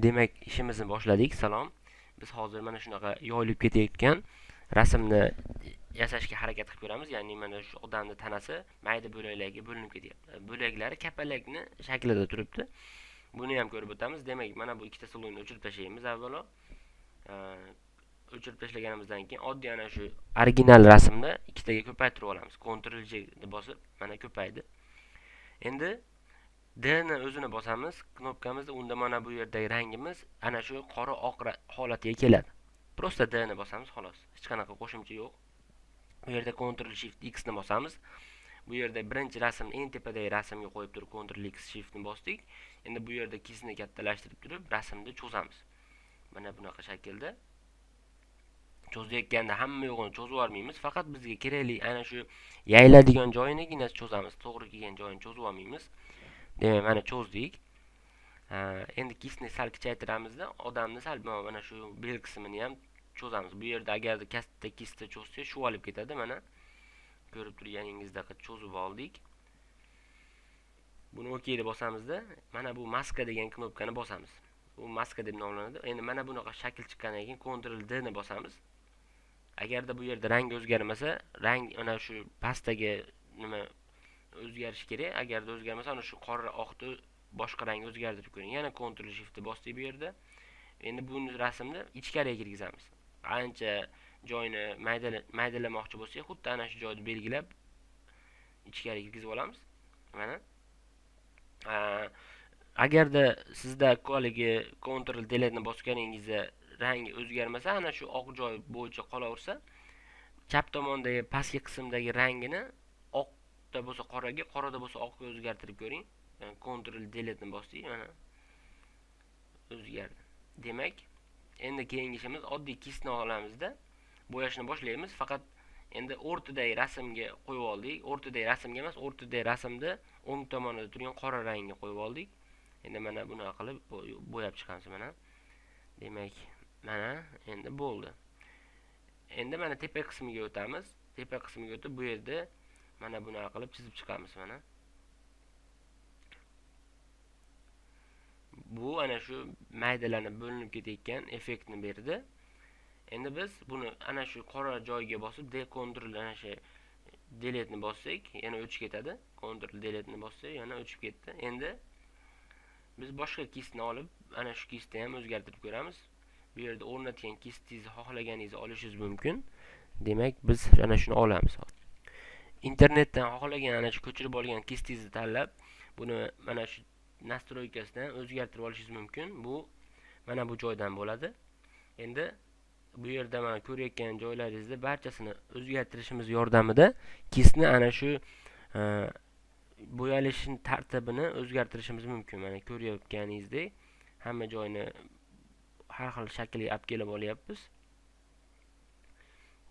Demak, ishimizni boshladik. Salom. Biz hozir mana shunaqa yoyilib ketayotgan rasmni yasashga harakat qilib ko'ramiz. Ya'ni mana shu odamning tanasi mayda bo'laklarga bo'linib ketyapti. Bo'laklari kapalakni shaklida turibdi. Buni ham ko'rib o'tamiz. Demak, mana bu ikkita sloyni o'chirib tashlaymiz avvalo. O'chirib tashlaganimizdan keyin oddiy ana shu original rasmni ikkitaga ko'paytirib olamiz. Ctrl J ni bosib, mana ko'paydi. Endi D ni o'zini bosamiz, knopkamizda unda mana bu yerdagi rangimiz ana shu qora oq holatiga keladi. Prosta D ni bosamiz xolos. Hech qanaqa qo'shimcha yo'q. Bu yerda Ctrl Shift X ni bosamiz. Bu yerda birinchi rasmni eng tepadagi rasmga qo'yib turib Ctrl X Shift ni bosdik. Endi bu yerda kisni kattalashtirib turib rasmni cho'zamiz. Mana bunaqa shaklda cho'zayotganda hamma yo'g'ini cho'zib yubormaymiz. Faqat bizga kerakli ana shu yayiladigan joyinigina cho'zamiz. To'g'ri kelgan joyini cho'zib olmaymiz. Demak, mana cho'zdik. Endi kisni sal kichaytiramizda, odamni sal mana shu bel qismini ham cho'zamiz. Bu yerda agarda katta kisda cho'zsak, shu olib ketadi. Mana ko'rib turganingizdek cho'zib oldik. Buni OK deb bosamizda, mana bu maska degan knopkani bosamiz. Bu maska deb nomlanadi. Endi mana bunaqa shakl chiqqandan keyin Ctrl D ni bosamiz. Agarda bu yerda rang o'zgarmasa, rang ana shu pastdagi nima o'zgarishi kerak. Agarda o'zgarmasa, ana shu qora oqni boshqa rangga o'zgartirib ko'ring. Yana Ctrl Shift ni bosdik bu yerda. Endi bu rasmni ichkariga kirgizamiz. Ancha joyini maydalamoqchi bo'lsak, xuddi ana shu joyni belgilab ichkariga kirgizib olamiz. Mana. Agarda sizda haligi Ctrl Delete ni bosganingizda rangi o'zgarmasa, ana shu oq joy bo'yicha qolaversa, chap tomondagi pastki qismdagi rangini oqda bo'lsa qoraga, qorada bo'lsa oqga o'zgartirib ko'ring. Ctrl Delete ni bosdik, mana o'zgardi. Demak, endi keyingi ishimiz oddiy kisni olamizda, bo'yashni boshlaymiz. Faqat endi o'rtadagi rasmga qo'yib oldik. O'rtadagi rasmga emas, o'rtadagi rasmda o'ng tomonida turgan qora rangga qo'yib oldik. Endi mana buni qilib bo'yab chiqamiz mana. Demak, mana endi bo'ldi. Endi mana tepa qismiga o'tamiz. Tepa qismiga o'tib bu yerda mana buni qilib chizib chiqamiz mana. Bu ana shu maydalanib bo'linib ketayotgan effektni berdi. Endi biz buni ana shu qora joyga bosib D Ctrl ana shu Delete ni bossak, yana o'chib ketadi. Ctrl Delete ni bossak, yana o'chib ketdi. Endi biz boshqa kisni olib, ana shu kisni ham o'zgartirib ko'ramiz. Bu yerda o'rnatgan kistingizni xohlaganingizni olishingiz mumkin. Demak, biz ana shuni olamiz hozir. Internetdan xohlagan ana shu ko'chirib olgan kistingizni tanlab, buni mana shu nastroykasidan o'zgartirib olishingiz mumkin. Bu mana bu joydan bo'ladi. Endi bu yerda mana ko'rayotgan joylaringizda barchasini o'zgartirishimiz yordamida kisni ana shu bo'yalishning tartibini o'zgartirishimiz mumkin. Mana ko'rayotganingizdek hamma joyni har xil shaklga olib kelib olyapmiz.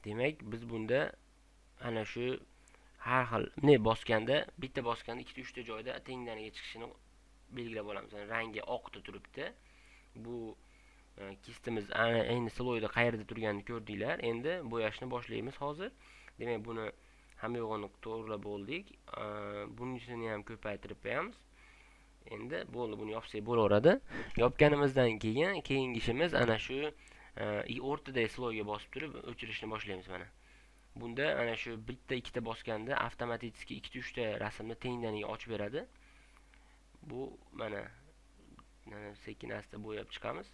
Demak, biz bunda ana shu har xil ne bosganda, bitta bosganda ikkita, uchta joyda tengdaniga chiqishini belgilab olamiz. Yani rangi oqda turibdi. Bu kistimiz ana endi sloyda qayerda turganini ko'rdinglar. Endi bo'yashni boshlaymiz hozir. Demak, buni hamma yo'g'ini to'g'rilab bo'ldik. Bunisini ham ko'paytirib qo'yamiz. Endi bo'ldi, buni yopsak bo'laveradi. Yopganimizdan keyin keyingi ishimiz ana shu o'rtadagi sloyga bosib turib o'chirishni boshlaymiz mana. Bunda ana shu bitta ikkita bosganda avtomatik ikkita uchta rasmni tengdaniga ochib beradi. Bu mana sekin asta bo'yab chiqamiz.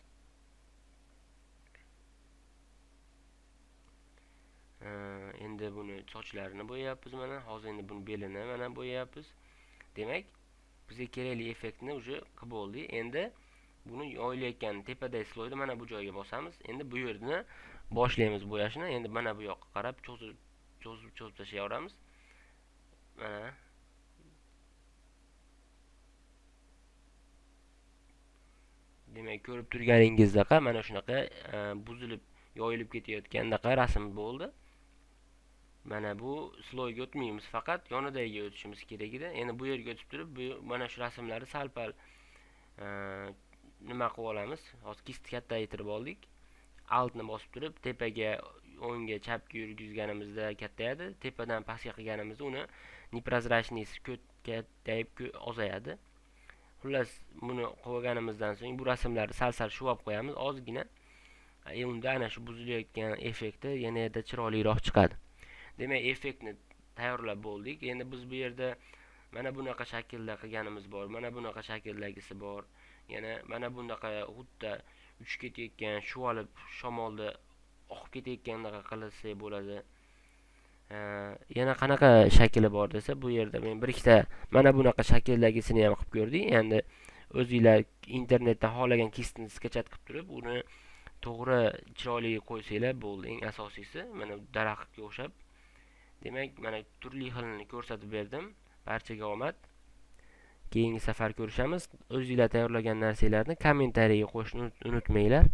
Endi buni sochlarini bo'yayapmiz mana. Hozir endi buni belini mana bo'yayapmiz. Demak, bizga kerakli effektni уже qilib bo'ldik. Endi buni yoyilayotgan tepadagi sloyni mana bu joyga bosamiz. Endi bu yerni boshlaymiz bo'yashni. Endi mana bu yoqqa qarab cho'zib, cho'zib, cho'zib tashlayveramiz. Mana. Demak, ko'rib turganingizdek mana shunaqa buzilib, yoyilib ketayotgandaqa rasm bo'ldi. Mana bu sloyga o'tmaymiz, faqat yonidagiga o'tishimiz kerak edi. Endi bu yerga o'tib turib, bu mana shu rasmlarni sal-pal nima qilib olamiz. Hozir kist kattaytirib oldik. Altni bosib turib, tepaga, o'ngga, chapga yurgizganimizda kattayadi. Tepadan pastga qilganimizda uni neprozrachnysi kattayib ozayadi. Xullas, buni qo'yganimizdan so'ng bu rasmlarni sal sal shuvab qo'yamiz ozgina. Unda ana shu buzilayotgan effekti yanada chiroyliroq chiqadi. Demak, effektni tayyorlab bo'ldik. Endi biz bu yerda mana bunaqa shaklda qilganimiz bor, mana bunaqa shakldagisi bor, yana mana bunaqa xuddi uchib ketayotgan, shuvalib shamolda oqib ketayotgandaqa qilsak bo'ladi. Yana qanaqa shakli bor desa, bu yerda men bir ikkita mana bunaqa shakldagisini ham qilib ko'rdik. Endi o'zinglar internetdan xohlagan кисть ni скачать qilib turib, uni to'g'ri, chiroyli qo'ysanglar bo'ldi. Eng asosiysi, mana daraxtga o'xshab. Demak, mana turli xilini ko'rsatib berdim. Barchaga omad. Keyingi safar ko'rishamiz. O'zinglar tayyorlagan narsalarni kommentariyaga qo'yishni unutmanglar.